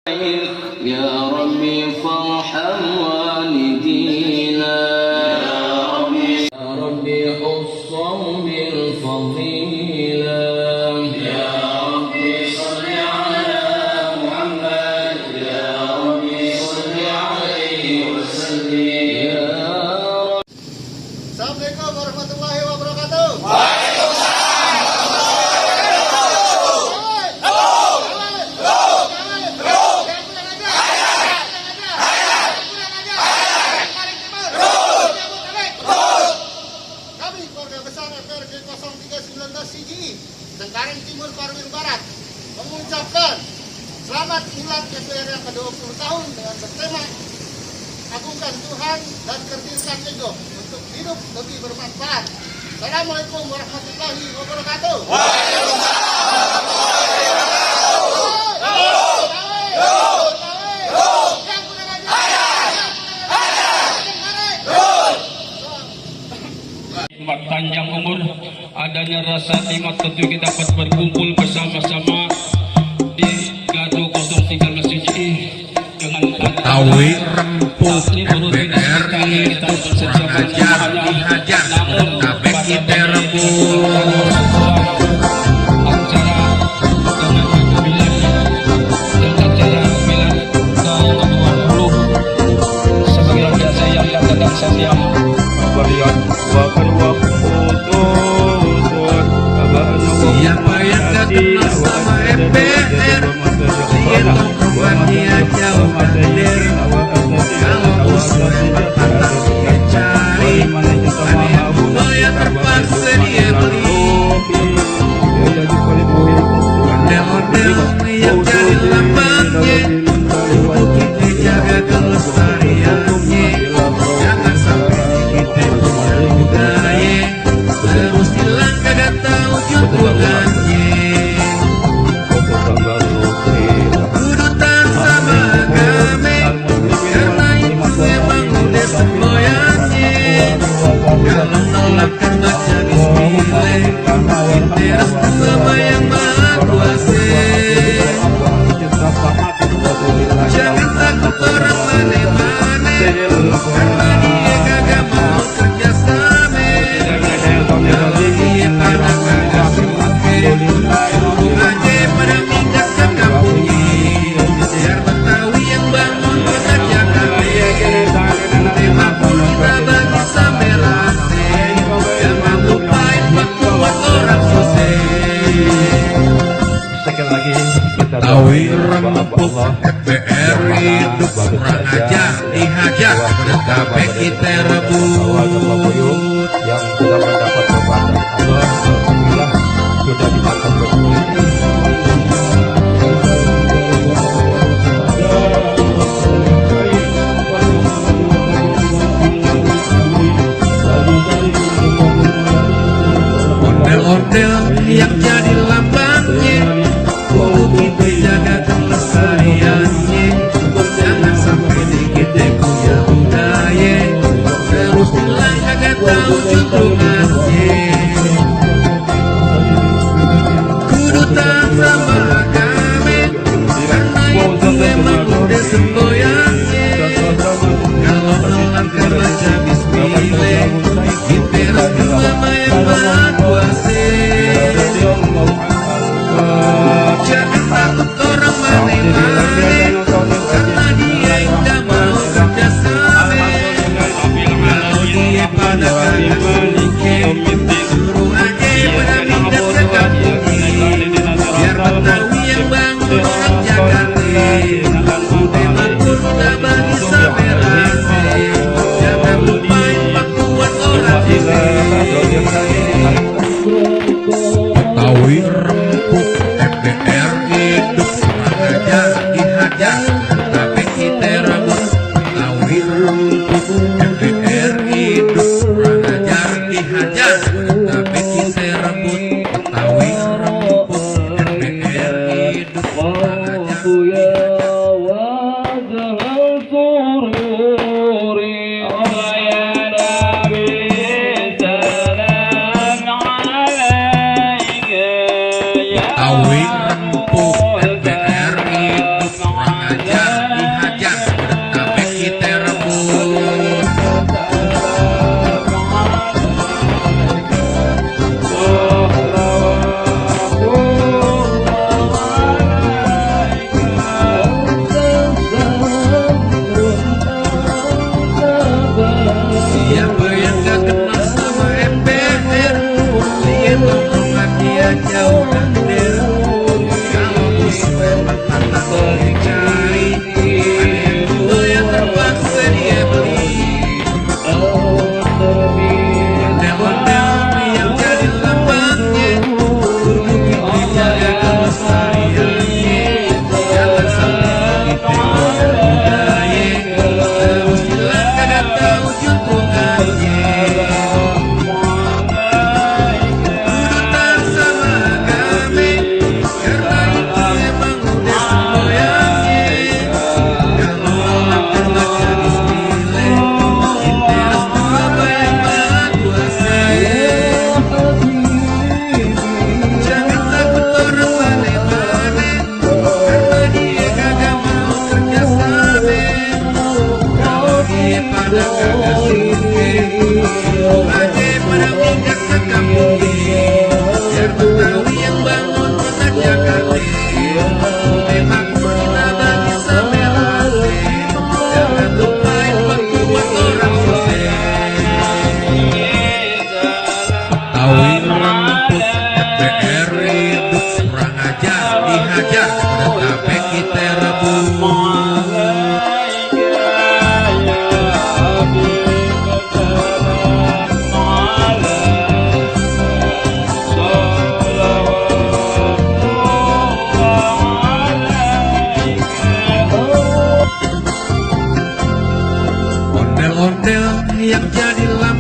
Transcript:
يا ربي فارحم والدينا يا ربي خصهم بالفضيلة يا ربي صل على محمد يا ربي صل عليه وسلم Assalamualaikum warahmatullahi wabarakatuh. Kami keluarga besar FRG 0319 Sigi Cengkareng Timur Parwin Barat mengucapkan selamat Milad KPR yang ke-20 tahun dengan bertema agungkan Tuhan dan kerdilkan ego untuk hidup lebih bermanfaat. Assalamualaikum warahmatullahi wabarakatuh. Panjang umur, adanya rasa nikmat tentu kita dapat berkumpul bersama-sama di Gado 03 Masjid ini dengan Tawi rempuk MBR itu kurang ajar dihajar kabeh kita rebut acara dengan Milad dan acara Milad tahun 20 sebagai biasa yang datang saja barian bahkan waktu siapa yang ketemu sama MBR dia buat dia jauh kader kalau usul bertanda cari aneh yang terpaksa dia beli model-model yang jadi lambangnya untuk kita jaga kelestariannya jangan sampai kita punya budaya terus hilang kagak tahu juntrungannya kudutan sama kami karena itu memang udah semboyannya kalau nolak kan baca bismillah kita restu sama yang maha kuasa jangan takut orang mana-mana karena dia kagak mau kerjasama kalau dia pada kagak suka aja pada pindahkan kampungnya biar Betawi yang bangun kota Jakarta tema pun kita bagi sampai rate jangan lupain waktu buat orang susah sekali lagi Tawi rempuk FPR hidup kurang ajar dihajar tetapi kita rebut yang sudah mendapat berkat Allah alhamdulillah sudah dimakan ondel-ondel yang jadi lambangnya untuk kita jaga kelestariannya jangan sampai dikit punya budaya terus bilang kagak tahu juntrungannya kudutan sama kami karena itu memang udah semboyannya kalau melangkah baca bismillah kita restu sama yang maha kuasa jangan takut orang mana-mana karena dia udah mau kerjasama kalau dia pada kagak suka suruh aja pada pindah ke kampungnya biar Betawi yang bangun orang Jakarta tema pun udah bagi sampai rasa jangan lupain waktu buat orang susah Tawi rempuk MBR hidup kurang ajar dihajar tapi kita rebut Tawi rempuk MBR hidup kurang ajar dihajar tapi kita rebut Tawi rempuk MBR hidup kurang ajar Tawi rempuk MBR hidup kurang ajar dihajar bertape kita rebus. Ondel-ondel yang jadi lampu